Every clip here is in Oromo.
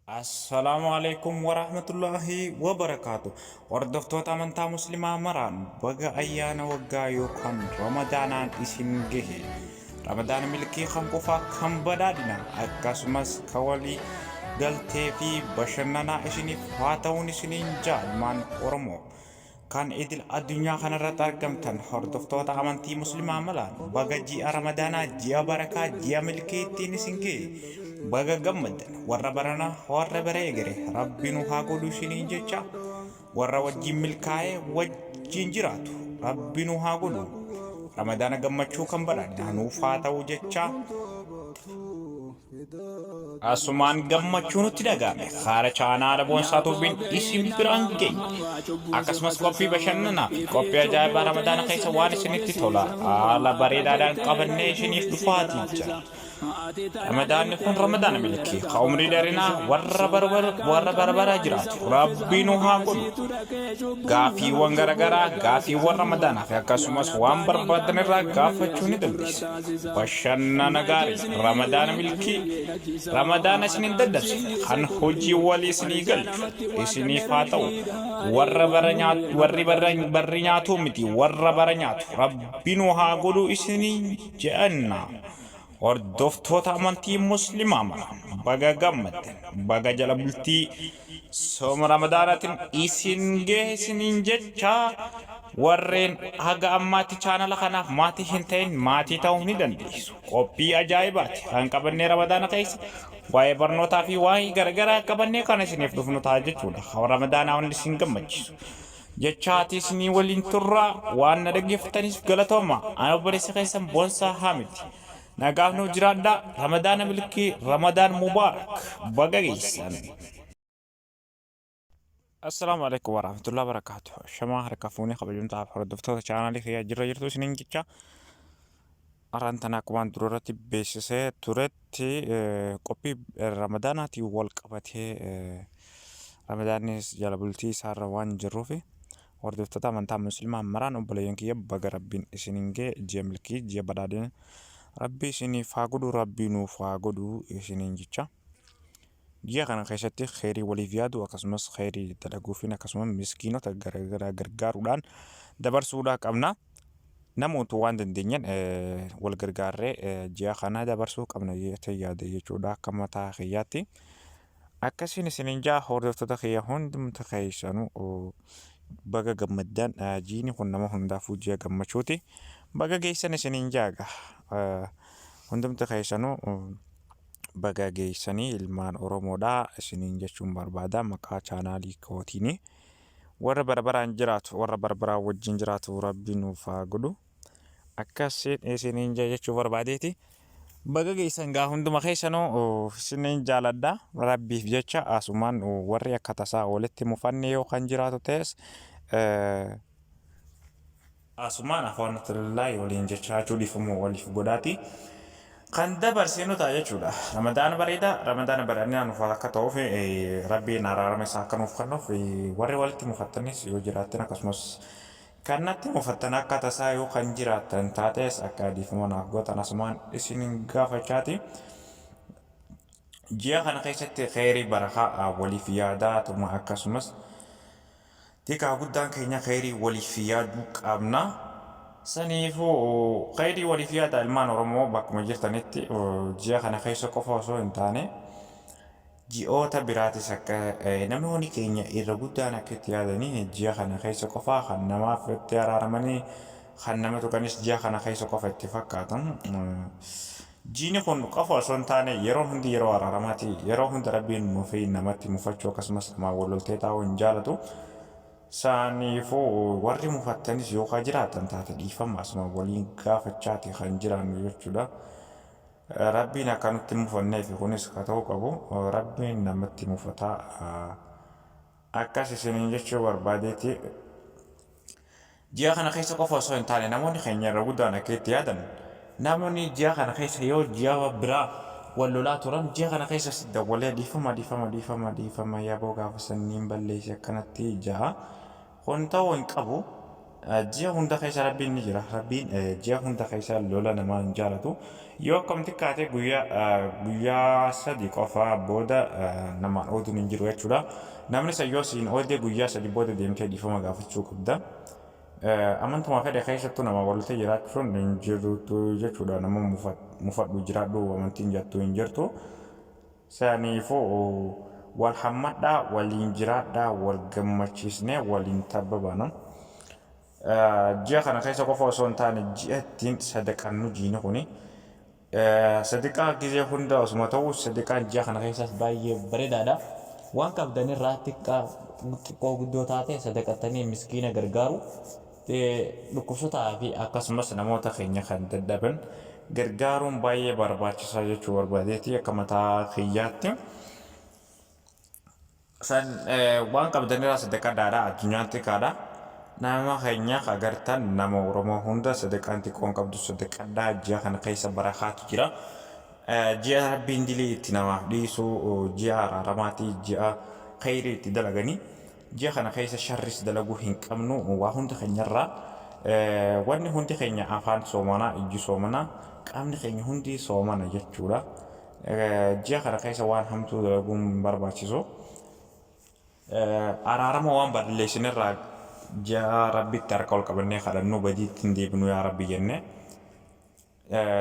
Assalaamu alaikum warahmatullaahi wabarakaatu. Hordoftoota amantaa muslimaa maraan baga ayyaana waggaa yookaan ramadaanaan isin gahe. Ramadaana milkii kan qofaa kan badhaadhina akkasumas kan walii galtee fi bashannanaa isiniif haa ta'uun isiniin jaalmaan Oromoo. Kan idil addunyaa kanarratti argamtan hordoftoota amantii muslimaa malaan baga ji'a ramadaanaa ji'a barakaa ji'a milkii ittiin isin ga'e baga gammaddan warra baranaa warra bara egere rabbi nu haa godhu isiniin jecha warra wajjin milkaa'ee wajjin jiraatu rabbi nu haa godhu ramadaana gammachuu kan badhaadhinaa nuuf haa ta'u jecha Asumaan gammachuu nutti dhaga'ame haala chaanaala Boonsaa Tuubiin isin biraan geenye. Akkasumas qophii bashannanaa fi qophii ajaa'ibaa Ramadaana keessa waan isinitti tola haala bareedaadhaan qabannee isiniif dhufaatii jira. Ramadaanni kun Ramadaana milkii ka umrii dheerinaa warra warra barbaraa jiraatu Rabbi nu haa godhu. Gaafiiwwan garaagaraa gaafiiwwan Ramadaanaa fi akkasumas waan barbaadan irraa gaafachuu ni dandeessa. Bashannana gaarii, Ramadaana milkii, Ramadaana isin hin daddabsifne, kan hojii walii isinii galchu isiniif haa ta'u. Warra bara nyaatu, warri bara barri nyaatuu miti, warra bara nyaatu Rabbi nu haa godhu isinii je'anna. Hordoftoota amantii muslimaa mara baga gammaddan, baga jala bultii sooma Ramadaanaatiin isin gahe isiniin jecha. Warreen haga ammaatti chaanala kanaaf maatii hin ta'in maatii ta'uu ni dandeessu. Qophii ajaa'ibaati kan qabannee Ramadaana keessa waa'ee barnootaa fi waa'ee garagaraa qabannee kan isiniif dhufnu ta'a jechuudha. Ramadaanaa wanni isin gammachiisu. Jechaati isinii waliin turraa waan na dhaggeeffataniif galatooma. Ana obboleessa keessan Boonsaa Haamid. Nagaaf nuuf jiraadhaa. Ramadaana milkii Ramadaan Mubaarak. Baga geessan. Assalaamu alaikum warahmatullahi wabarakatuh. Shamaa harka fuunee kabajamtoota hordoftoota chaanaalii kiyyaa jirra jirtu isiniin jecha. Har'aan tana akkumaan dura irratti beeksisee turetti qophii Ramadaanaatiin wal qabatee Ramadaannis jala bultii isaarra waan jirruuf hordoftoota amantaa musliimaa maraan obboleeyyan kiyya baga rabbiin isiniin ga'e ji'a milkii ji'a badhaadhina rabbi isiniif haa godhu rabbi nuuf haa godhu isiniin jecha. Ji'a kana keessatti kheyrii waliif yaaduu akkasumas kheyrii dalaguufiin akkasumas miskiinota garagaraa gargaaruudhaan dabarsuudhaa qabna. Namoota waan dandeenyeen wal gargaarree ji'a kana dabarsuu qabna jettee yaada jechuudha akka mataa kiyyaatti. Akkasiin isiniin ja'a hordoftoota kiyya hundumti keessanuu baga gammaddan jiini kun nama hundaafuu ji'a gammachuuti. Baga geessan isiniin ja'a hundumti keessanuu Baga geessanii ilmaan Oromoodha isiniin jechuun barbaada maqaa chaanaalii kootiini. Warra bara baraan jiraatu warra bara baraan wajjin jiraatu rabbi nuuf haa godhu. Akkasiin isiniin jechuu barbaadeeti. Baga geessan gaa hunduma keessanuu isiniin jaaladha. Rabbiif jecha asumaan warri akka tasaa walitti mufanne yoo kan jiraatu ta'es Asumaan afaanatullaahi waliin jechaachuu dhiifama waliif godhaati. Kan dabarsinu ta'a jechuudha. Ramadaana bareedaa, Ramadaana badhaadhinaa nuuf akka ta'uuf Rabbiin araarama isaa akka nuuf kennuuf warri walitti mufattanis yoo jiraattan akkasumas kan natti mufattan akka tasaa yoo kan jiraattan taates akka dhiifama naaf gootan asumaan isin gaafachaati. Ji'a kana keessatti kheyrii barakaa waliif yaadaatuma akkasumas Xiqaa guddaan keenya kheyrii waliif yaaduu qabna. Saniifuu kheyrii waliif yaadaa ilmaan Oromoo bakkuma jirtanitti ji'a kana keessa qofa osoo hin taane ji'oota biraatis akka namoonni keenya irra guddaan akka itti yaadanii ji'a kana keessa qofa kan namaaf itti araaramanii kan nama tuqanis ji'a kana keessa qofa itti fakkaata. Jiini kun qofa osoo hin taane yeroon hundi yeroo araaramaati. Yeroo hunda Rabbiin mufii namatti mufachuu akkasumas namaan wal loltee taa'uu hin jaalatu. Saniifuu warri mufattanis yoo ka jiraatan taate dhiifama asuma waliin gaafachaati kan jiraannu jechuudha. Rabbiin akka nutti hin mufanneefi kunis ka ta'uu qabu. Rabbiin namatti mufataa akkas isiniin jechuu barbaadeeti. Ji'a kana keessa qofa osoo hin taane namoonni keenya irra guddaan akka itti yaadan namoonni ji'a kana keessa yoo ji'a biraa wal lolaa turan ji'a kana keessa si dawwalee dhiifama dhiifama dhiifama dhiifama yaboo gaafa sanniin balleesse akkanatti ja'a. Kun ta'uu hin qabu. Ji'a hunda keessa Rabbiin ni jira. Rabbiin ji'a hunda keessa lola namaa hin jaalatu. Yoo akkam xiqqaate guyyaa guyyaa sadi qofa booda namaan ooduun hin jiru jechuudha. Namni san yoo siin oodee guyyaa sadi booda deemtee dhiifama gaafachuu qabda. Amantuma fedhe keessattuu nama walitti jiraachuun hin jirtu jechuudha. Nama mufadhu jiraadhu amantiin jettu hin jirtu. Saniifuu wal hammadhaa, waliin jiraadhaa, wal gammachiisnee waliin tabba baana. Ji'a kana keessa qofa osoo hin taane ji'a ittiin sadaqannu jiini kuni. Sadaqaa gizee hunda osuma ta'u sadaqaan ji'a kana keessaas baay'ee bareedaadha. Waan qabdan irraa xiqqaa xiqqoo guddoo taate sadaqattanii miskiina gargaaru. Dhukkubsataa fi akkasumas namoota keenya kan dadhaban gargaaruun baay'ee barbaachisaa jechuu barbaadeeti akka mataa kiyyaatti. San waan qabdanirraa sadaqadhaadha addunyaan xiqqaadha. Nama keenya agartan nama Oromoo hunda sadaqaan xiqqoon qabdu sadaqadhaa ji'a kana keessa barakaatu jira. Ji'a Rabbiin dilii itti namaaf dhiisu ji'a araaramaati ji'a kheyrii itti dalaganii. Ji'a kana keessa sharris dalaguu hin qabnu waa hunda keenyarraa wanni hundi keenya afaan soomana ijji soomana qaamni keenya hundi soomana jechuudha. Ji'a kana keessa waan hamtuu dalaguun hin barbaachisu. Araarama waan balleessinirraa ji'a Rabbitti harka ol qabannee kadhannu badiitti hin deebinu yaa Rabbi jennee.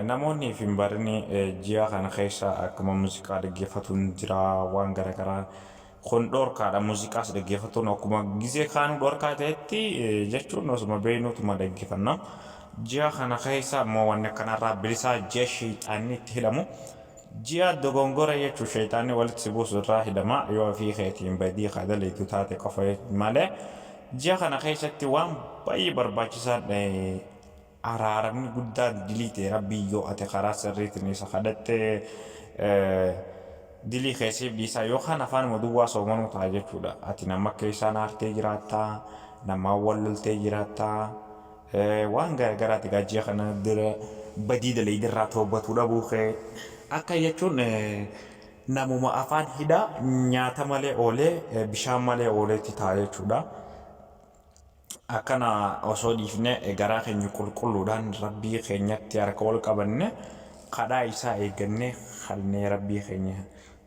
Namoonni if hin barini ji'a kana keessa akkuma muuziqaa dhaggeeffatuun jira waan garaagaraa kun dhorkaadha muuziqaas dhaggeeffatuun akkuma gizee kaanuu dhorkaa ta'etti jechuun osuma beeknuutuma dhaggeeffanna. Ji'a kana keessa immoo wanni akkanarraa bilisaa ji'a sheeyxaanni itti hidhamu ji'a dogongora jechuun sheeyxaanni walitti si buusu irraa hidhama yoo ofii keetiin badii ka dalaytu taate qofa malee ji'a kana keessatti waan baay'ee barbaachisaan Araaramni guddaan dilii tee Rabbiin yoo ati karaa sirriitiin isa kadhatte dilii kee siif dhiisaa yookaan afaanuma duwwaa soomanuu ta'a jechuudha. Ati nama keessaan aartee jiraattaa, namaan wal loltee jiraattaa, waan garagaraati gaa ji'a kana dura badii dalaydirraa toobatuu dhabuu kee akka jechuun namuma afaan hidhaa nyaata malee oolee bishaan malee ooleetti ta'a jechuudha. Akkana osoo dhiifne garaa keenya qulqulluudhaan Rabbii keenyatti harka ol qabanne kadhaa isaa eegganne kadhannee Rabbii keenya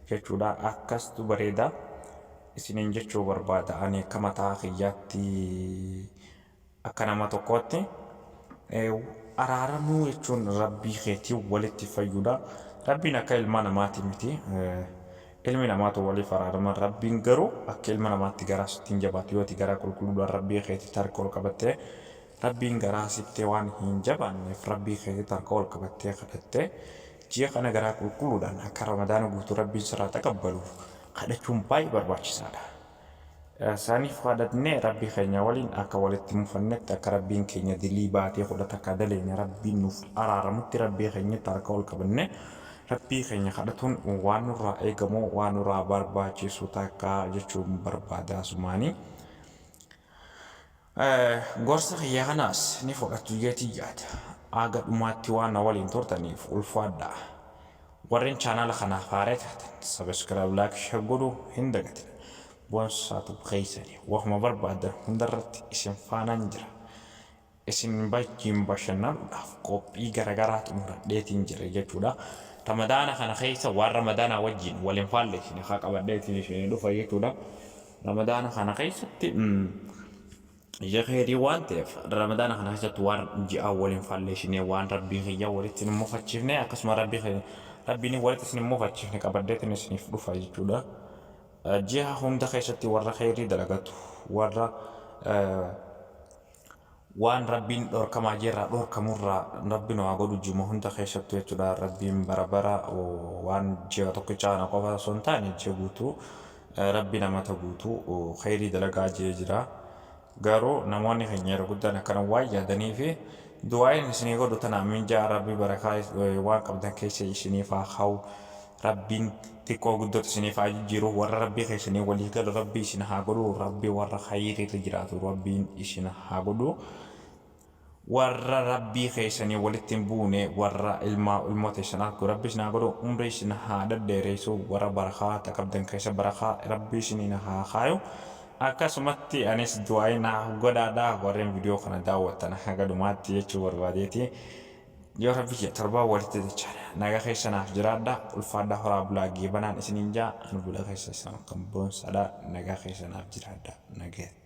jechuudha. Akkastu bareeda isiniin jechuu barbaada. Ani akka mataa kiyyaatti akka nama tokkootti araaramuu jechuun Rabbii keetiin walitti fayyuudha. Rabbiin akka ilma namaati miti. Ilmi namaatu waliif araarama Rabbiin garuu akka ilma namaatti garaa sitti hin jabaatu yoo ati garaa qulqulluudhaan Rabbii keetitti harka ol qabattee Rabbiin garaa sitti waan hin jabaanneef Rabbii keetitti harka ol qabattee kadhattee ji'a kana garaa qulqulluudhaan akka Ramadaana guutuu Rabbiin sirraa taqabbaluuf kadhachuun baay'ee barbaachisaadha. Saniif kadhatnee Rabbii keenya waliin akka walitti mufannetti akka Rabbiin keenya dilii baatii 11 daleeyne Rabbiin nuuf araaramutti Rabbii keenyatti harka ol qabannee Rabbii keenya kadhatuun waan nurraa eegamu waan nurraa barbaachisu takka jechuun barbaada asumaanii. Gorsa kiyya kanaas ni fudhattu jeetiin yaada. Haga dhumaatti waan na waliin turtaniif ulfaadhaa. Warreen chaanaala kanaaf haaree taatan subscribe like share godhuu hin dagatina. Boonsaa Tube keessani wahuma barbaaddan hundarratti isin faanaan jira. Isin wajjin bashannanuudhaaf qophii garagaraa xumuradheetiin jira jechuudha. Ramadaana kana keessa waan ramadaanaa wajjin wal hin faalleessine haa qabadheetiin isinii dhufa jechuudha. Ramadaana kana keessatti ija keetii waan ta'eef ramadaana kana keessatti waan ji'aa wal hin faalleessine waan rabbii kiyya walitti hin mufachiifne akkasuma rabbii kiyya rabbiin walitti isin hin mufachiifne qabadheetiin isiniif dhufa jechuudha. Ji'a hunda keessatti warra kheyrii dalagatu warra Waan Rabbiin dhorkamaa jeerraa dhorkamurraa Rabbi nu haa godhu ji'uma hunda keessattuu jechuudha Rabbiin bara bara waan ji'a tokkicha kana qofa osoo hin taane ji'a guutuu Rabbiin amata guutuu kheyrii dalagaa jee jira. Garuu namoonni keenya yeroo guddaan akkana waan yaadanii fi du'aa'iin isinii godhu tana amiin ja'a Rabbi barakaa waan qabdan keessa isiniif haa kaa'u. Rabbiin xiqqoo guddootti isiniif haa jijjiiru warra Rabbii keessanii walii galu Rabbii isin haa godhu Rabbii warra khayriirra jiraatu Rabbiin isin haa godhu warra Rabbii keessanii walitti hin buune warra ilmaa ilmoo teessan argu Rabbi isin haa godhu umrii isin haa dhedheeressu warra barakaa ta qabdan keessa barakaa Rabbii isiniin haa kaayu. Akkasumatti anis du'aa'ii naaf godhaadha warreen viidiyoo kana daawwattan haga dhumaatti jechuu barbaadeeti. Yoo rabbi jedhe torbaan walitti dachaana. Nagaa keessa naaf jiraadha. Ulfaadha horaa bulaa geebanaan isiniin jaa. Ani bula keessa isaan kan boonsaadha. Nagaa keessa naaf jiraadha. Nagaatti.